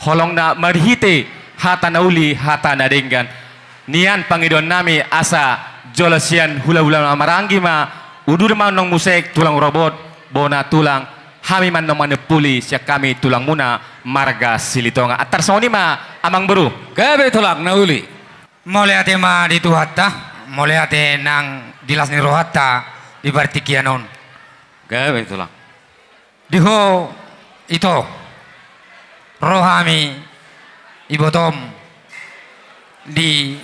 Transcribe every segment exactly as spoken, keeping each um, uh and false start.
Holong na marhite hata na uli, hata na denggan. Nian pangidoan nami asa jolo sian hulahula na maranggi ma, udur ma annon muse tulang rorobot, bona tulang, hami ma annon manimpuli sian hami tulangmuna marga Silitonga. Antar songon i ma amangboru. Gabe tulang na uli. Mauliate ma di Tuhanta, mauliate nang di las ni rohanta di partingkian on. Gabe tulang. Di ho ito, ro hami ibotom di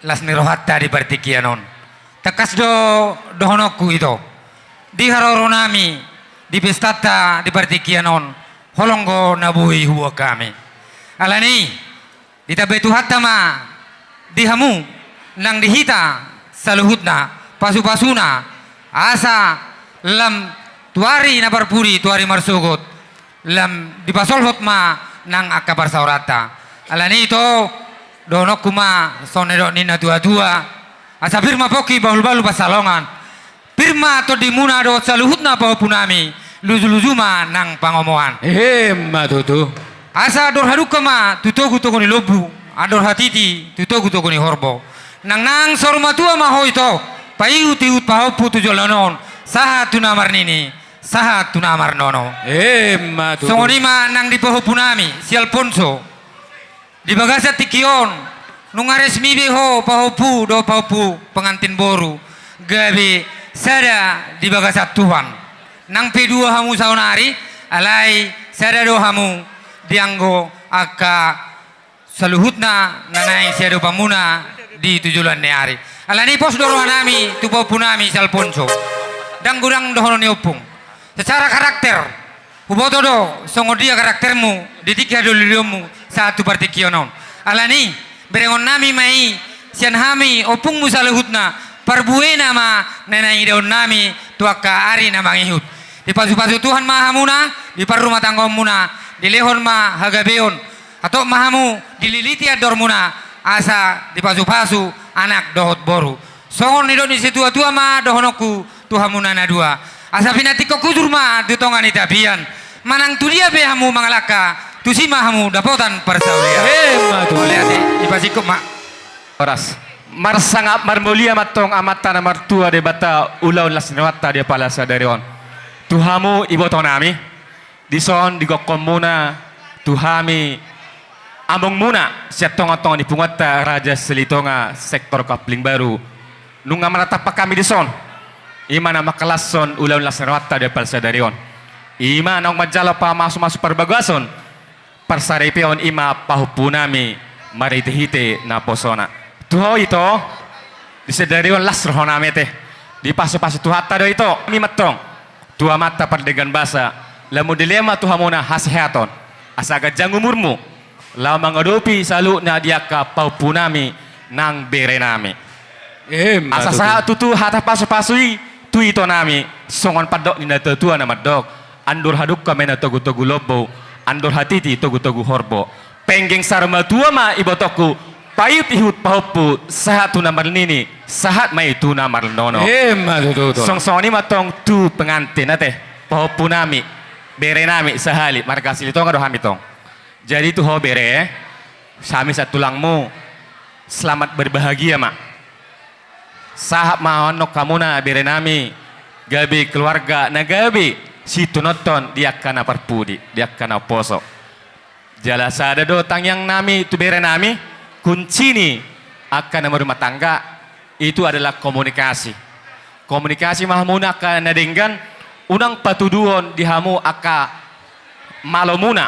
las ni rohanta di partingkian on. Tangkas do dohononku ito, di haroro nami di pestanta di partingkian on, holong do na boi huboan hami. Alani i, ditambai Tuhanta ma di hamu nang di hita saluhutna pasupasuna, asa lam tu ari na parpudi, tu ari marsogot, lam dipasolhot ma nang angka parsaoranta. Alani i ito, dohononku ma songon na nidok ni natuatua, asa pir ma pongki, bahulbahul pansalongan. Pir ma tondimuna dohot saluhutna pahompunami, lujuluju ma nang pangomoan. Emma tutu. Asa andor hadungka ma tu togutogu ni lombu, andor hatiti tu togutogu ni horbo. Nangnang saur matua ma ho ito, paihutihut pahompu tu joloan on, sahat tu na marnini, sahat tu na marnono. Emma tutu. Songon i ma nang di pahompunami si Alponso. Di bagasan tingki on, nunga resmi be ho pahompu dohot pahompu pengantin boru, gabe sada di bagasan Tuhan. Nang pe dua hamu saonari, alai sada do hamu di anggo angka saluhutna na naeng siadopanmuna di tu joloan ni ari. Alani i pos do rohanami tu pahompunami si Alponso. Ndang godang dohonon ni ompung. Secara karakter, huboto do songon dia karaktermu di tingki hadolidaonmu sahat tu partingkian on. Alani i, berengonnami ma i sian hami ompungmu saluhutna, parbuena ma na naeng idaonnami tu angka ari na mangihut. Dipasupasu Tuhan ma hamuna di parrumatanggaonmuna, dilehon ma hagabeon, hatop ma hamu dililiti andormuna, asa dipasupasu anak dohot boru. Songon nidok ni situatua ma dohononku tu hamuna na dua. Asa pinantikhon hujur ma tu tonga ni tapian. Manang tu dia pe hamu mangalangka, tusi ma hamu dapotan parsaulian. Emma tutu. Mauliate, dipasingkop ma. Horas. Marsangap marmulia ma antong Amanta na martua Debata ulaon las ni rohanta di apala sadari on. Tu hamu ibotonami, dison digokhonmuna tu hami amongmuna sian tongatonga ni punguanta Raja Silitonga sektor Kapling Baru. Nunga marnatampak hami dison. I ma na mangkalashon ulaon las ni rohanta di apala sadari on. I ma naung manjalo pamasumasu parbagason parsaripeon, i ma pahompunami marhitehite naposona. Tu ho ito, di sadari on las rohanami ate. Dipasupasu Tuhanta do ito, i ma antong tu Amanta pardenggan basa, lam dilehon ma tu hamuna hasehaton, asa ganjang umurmu, laho mangadopi saluhutna di angka pahompunami nang berenami. Emma tutu. Asa sahat tutu hata pasupasu i tu itonami, songon pandok ni natuatua na mandok: Andor hadungka ma i na togutogu lombu, andor hatiti togutogu horbo. Penggeng saur matua ma ibotongku, paihutihut pahompu, sahat tu na marnini, sahat ma i tu na marnono. Emma tutu. Songon i ma antong tu pengantin ate, pahompunami, berenami sahali, marga Silitonga do hami tong. Jadi tu ho bere, hami sian tulangmu, selamat berbahagia ma. Sahat ma annon hamuna berenami, gabe keluarga na gabe sitononton di angka na parpudi, di angka na poso. Jala sada do tangiangnami tu berenami, kunci ni angka na marumah tangga itu adalah komunikasi. Komunikasi ma hamuna angka na denggan, unang patuduhon di hamu angka malomuna,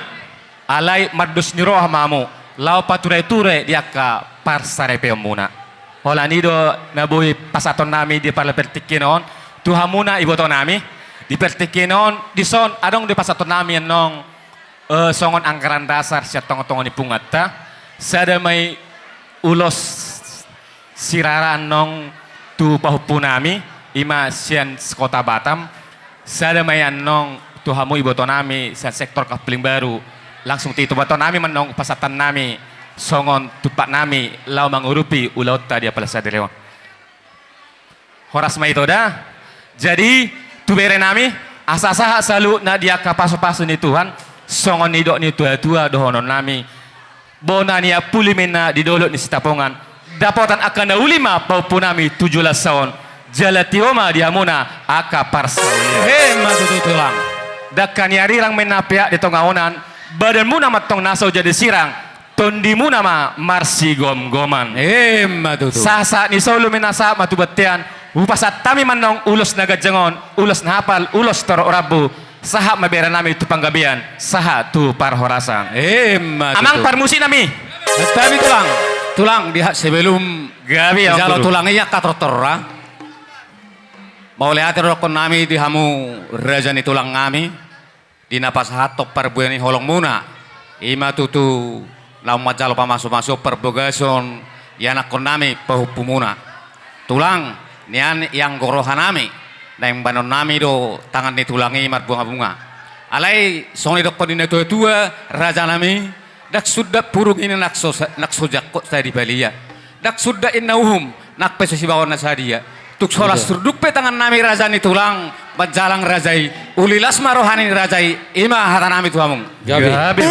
alai mardos ni roha ma hamu laho paturaiture di angka parsaripeonmuna. Holan i do na boi pasahatonnami di apala partingkian on tu hamuna ibotonami. Di partingkian on dison adong do pasahatonnami annon, eh, songon anggaran dasar sian tongatonga ni punguanta. Sada ma i ulos sirara annon tu pahompunami, i ma sian sekota Batam. Sada ma i annon tu hamu ibotonami sian sektor Kapling Baru. Langsung tu ibotonami ma annon pasahatonnami songon tumpaknami laho mangurupi ulaonta di apala sadari on. Horas ma ito da. Jadi tu berenami, asa sahat saluhutna di angka pasupasu ni Tuhan, Songon nidok ni tua-tua dohonon nami, bona ni ampuli ma inna di dolok ni Sitapongan. Dapotan angka na uli ma pahompu nami tu joloan on. Jala tio ma di hamuna angka parsaulian. Emma tutu, Tulang. Dangka ni arirang ma inna peak di tonga onan. Badanmuna ma antong na so jadi sirang. Tondimuna ma marsigomgoman. Emma tutu. Sahat-sahat ni solu ma inna sahat ma tu bontean. Hupasahat hami ma annon ulos na ganjang on, ulos na hapal, ulos torop rambu. Sahat ma bere nami tu panggabean, sahat tu parhorasan. Emma tutu. Amang parmusik nami. Gabe, Tulang. Tulang, di ha-, sebelum gabe, Amang, dijalo Guru. Tulang i angka tortor ra. Mauliate dohonon nami di hamu raja ni tulang nami. Di na pasahathon parbue ni holongmuna, i ma tutu laho manjalo pamasu-masuon parbagason ianakhon nami pahompumuna. Tulang, nian ianggo roha nami, naeng baenon nami do tangan ni tulang i marbunga-bunga. Alai songon didokkon ni na tua-tua, raja nami, ndang suda purung i na so, na so jangkot sai dibalian. Ndang suda inna uhum, nang pe so sibaon na sadia. Tung so las turduk pe tangan nami raja ni tulang, manjalang raja i, uli las ma roha ni raja i, i ma hata nami tu hamu. Gabe. Gabe.